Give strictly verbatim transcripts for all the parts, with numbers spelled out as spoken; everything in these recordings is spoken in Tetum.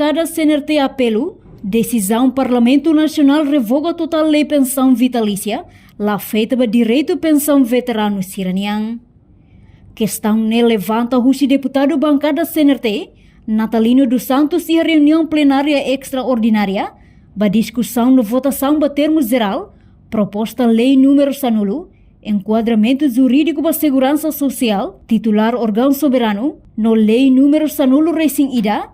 Bankada C N R T apelu, desizaun Parlamentu Nasionál revoga totál lei pensaun vitalísia la afeta ba direitu pensaun veteranu sira-nian. Kestaun ne'e levanta husi deputadu bankada C N R T, Natalino dos Santos, iha reuniaun plenária estraordinária ba diskusaun no votasaun ba termu jerál proposta lei númeru sanulu, enkuadramentu jurídiku ba seguransa sosiál titulár órgaun soberanu, no lei númeru sanulu-resin-ida,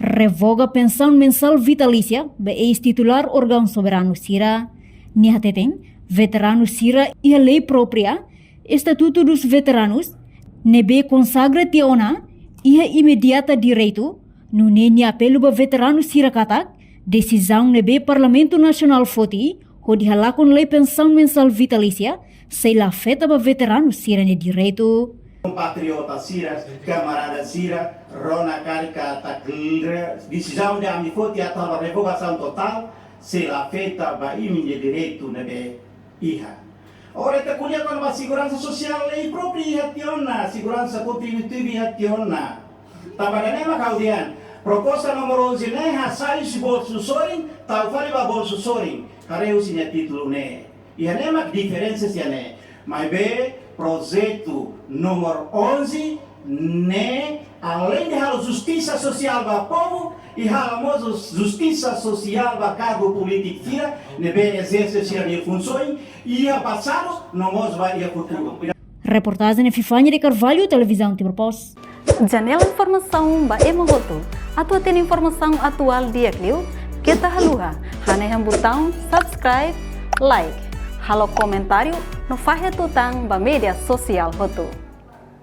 revoga pensaun mensál vitalísia ba eis-titulár órgaun soberanu sira. Nia hateten, veteranu sira iha lei própria, Estatuto dos Veteranos, ne'ebé konsagra tiha ona iha imediata direitu, nune'e nia apelu ba veteranu sira katak desizaun ne'ebé Parlamentu Nasionál foti hodi halakon lei pensaun mensál vitalísia sei la afeta ba veteranu sira-nia direitu. Kompatriota sira, kamarada sira, rona karik katak desizaun ne'ebé ami foti atu halo revogasaun totál sei la afeta ba imi-nia direitu ne'ebé iha. Agora ita ko'alia kona-ba seguransa sosiál, lei própria iha tiha ona, seguransa kontributiva iha tiha ona. Tanba ne'e mak ha'u dehan, proposta númeru onze ne'e hasai husi bolsu sorin, tau fali ba bolsu sorin, haree husi nia títulu ne'e. Iha ne'e mak diferensa sira ne'e. Maibé projetu númeru onze ne'e, além de halo justisa sosiál ba povu, i halo mós justisa sosiál ba kargu polítiku sira ne'ebé ezerse sira-nia funsaun iha pasadu no mós ba iha futuru. Reportajen Epifania de Carvalho, Televizaun Timor Post. Janela informasaun ba ema hotu. Atu hatene informasaun atuál di'ak liu, keta haluha hanehan butaun subscribe, like, halo komentáriu no fahe tutan ba média sosiál hotu.